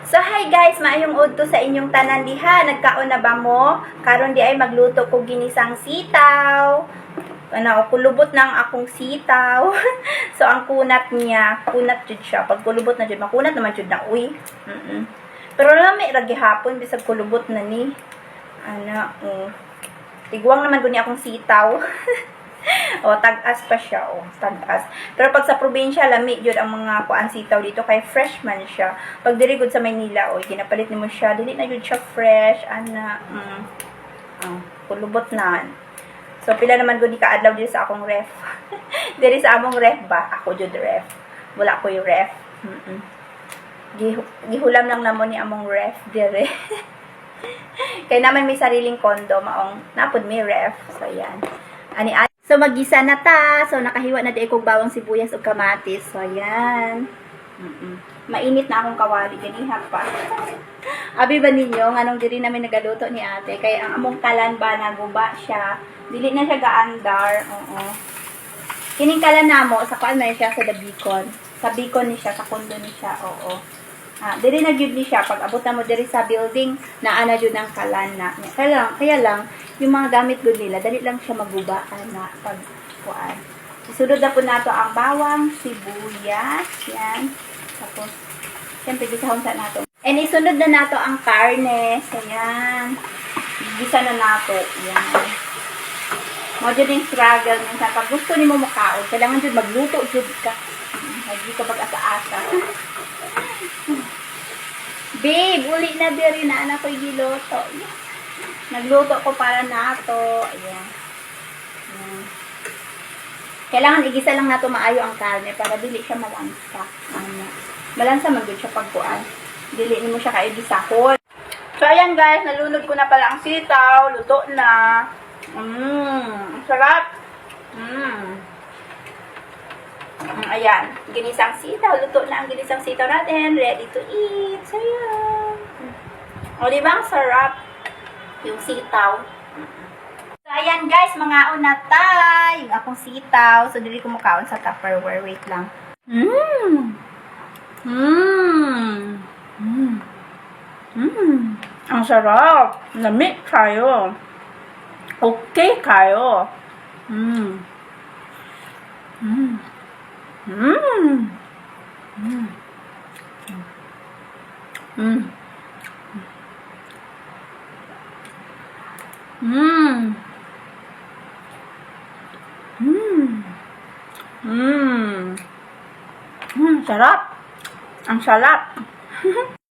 So hi guys, maayong udto sa inyong tanan diha. Nagkaon na ba mo? Karon di ay magluto ko ginisang sitaw. Ano, kulubot na ang akong sitaw. So ang kunat niya, kunat jud siya. Pag kulubot na jud, makunat naman jud na uy. Pero lami ra gihapon bisag kulubot na ni. Ana, oh. Tiguang naman guni akong sitaw. O, tag-as pa siya, oh, tag-as. Pero pag sa probinsya, lami jud ang mga kuan sitaw dito kay fresh man siya. Pag diri gud sa Maynila, oy, ginapalit nimo siya, dili na jud siya fresh, ana. Oh, kulubot na. So pila naman gud ni kaadlaw diri sa akong ref. Diri sa among ref ba? Ako jud ref. Wala ko yung ref. Gihulam lang namo ni among ref dire. Kay naman may sariling condo, maong napod may ref. So yan. Ani. So magisa na ta. So nakahiwa na di kog bawang, sibuyas ug kamatis. So ayan. Mainit na akong kawali ganiha pa. Abi ba ninyo nganong diri namin nagaluto ni ate, kay ang among kalan ba, naguba siya. Dili na siya gaandar. Oo. Kining kalan namo sa kuan man siya, sa The Beacon. Sa Beacon ni siya, sa condo ni siya. Oo. Ah, diri na jud ni siya. Pag abot na mo diri sa building, naa na jud ang kalan na. Kaya lang yung mga gamit gud nila, dali lang siya maguba ana pag kuan. Isunod na po nato ang bawang, sibuyas, yan. Tapos, siyempre, gisahon sa nato. And isunod na nato ang karne. So, yan. Gisa na nato. Yan. Mo jud yung struggle minsan. Pag gusto nimo mukaon, kailangan jud magluto jud ka. Hindi ka pag-asa-asa. Babe, uli na diri na anak ko'y giluto. Yeah. Nagluto ko para nato. Ayan. Ayan. Kailangan igisa lang nato maayo ang karne para dili siya malansa. Ano. Malansa man gud siya pagkuan. Dili nimo siya kaigisahon. So ayan guys, nalunod ko na pala ang sitaw, luto na. Ang sarap. Ayan, ginisang sitaw, luto na ang ginisang sitaw natin, ready to eat. So ayan. O, di ba ang sarap yung sitaw? So, ayan guys, mga na ta, yung akong sitaw. So, dili ko mukaon sa Tupperware. Wait lang. Ang sarap. Lami kayo. Okay kayo. Sarap. Ang sarap.